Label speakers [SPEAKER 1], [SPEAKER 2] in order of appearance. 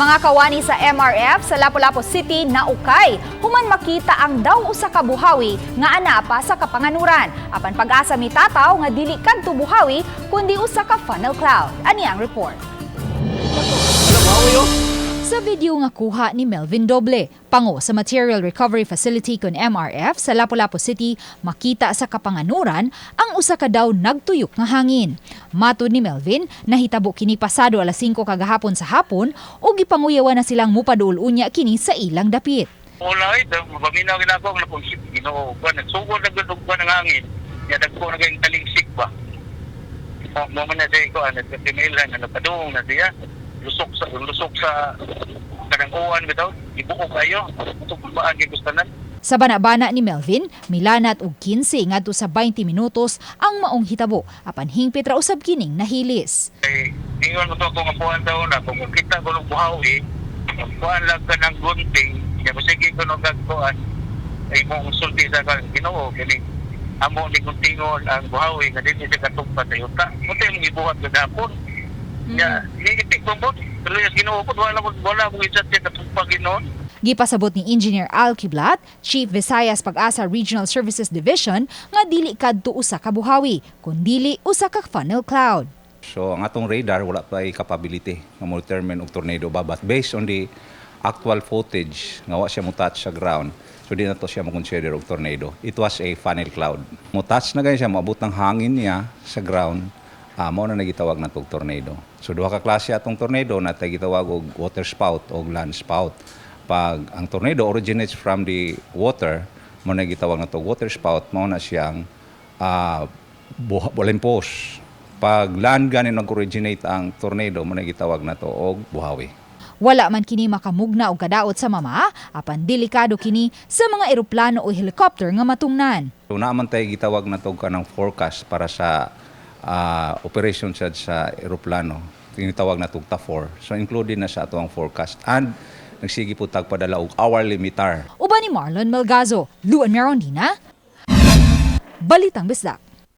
[SPEAKER 1] Mga kawani sa MRF sa Lapu-Lapu City naukay human makita ang daw usa ka buhawi nga anapa sa kapanganuran. Apan PAGASA mitataw nga dili kadto buhawi kundi usa ka funnel cloud. Ani ang report. Sa video nga kuha ni Melvin Doble, pango sa Material Recovery Facility kon MRF sa Lapu-Lapu City, makita sa kapanganuran ang usa ka daw nagtuyok nga hangin. Matud ni Melvin, nahitabo kini pasado alas 5 kagahapon sa hapon ug gipanguyawan na silang mupaduol unya kini sa ilang dapit.
[SPEAKER 2] Wala ay, paminaw ginagawa ko na kung Ginoo, kuan nagsugod na gud og kuan ang hangin. Nya dagko na kayong talingsik ba. Mo man na siya ko ano nagkatimilhan na napadung na siya. Lusok sa kanang uwan bitaw, ibuok kayo. Tugmaan kay gustanan.
[SPEAKER 1] Sa bana-bana ni Melvin, milanat og 15 ngadto sa 20 minutos ang maong hitabo apan hingpit ra usab kining nahilis.
[SPEAKER 2] Kay ningon mo to kung ang buwan daw na kung kita ko ng buhawi, ang buwan lang ka ng gunting, nya sige ko nung kagkuan ay mong sulti sa kan Ginoo kini amo ni guntingon ang buhawi nga dili siya katugpa sa yuta. Unta imong gibuhat gahapon? Nya itik mo po. Pero yung Ginoo po wala mo isat siya katugpa Ginoo.
[SPEAKER 1] Gipasabot ni Engineer Al Kiblat, Chief Visayas PAGASA Regional Services Division, nga dili kadto usa ka buhawi, kundili usa ka funnel cloud.
[SPEAKER 3] So ang atong radar wala pa capability nga mo determine og tornado ba, but based on the actual footage nga wa siya mo touch sa ground, so di na to siya mo consider og tornado. It was a funnel cloud. Mo touch na gani siya, moabot ng hangin niya sa ground, mao na nagitawag na og tornado. So duha ka klase atong tornado na gitawag og water spout og land spout. Pag ang tornado originates from the water, mao na gitawag na og water spout, mao na siyang bulimpos. Pag land gani nag-originate ang tornado, mao na gitawag na to og buhawi.
[SPEAKER 1] Wala man kini makamugna og kadaot sa mama, apan delikado kini sa mga eroplano o helicopter nga matungnan.
[SPEAKER 3] So naa man tay gitawag na to kanang forecast para sa operation sa eroplano. Tinitawag na tog TAFOR. So included na sa ato ang forecast. And nagsige po tag padala og hourly METAR.
[SPEAKER 1] Uban ni Marlon Melgazo, Luan Merondina, Balitang Bisdak.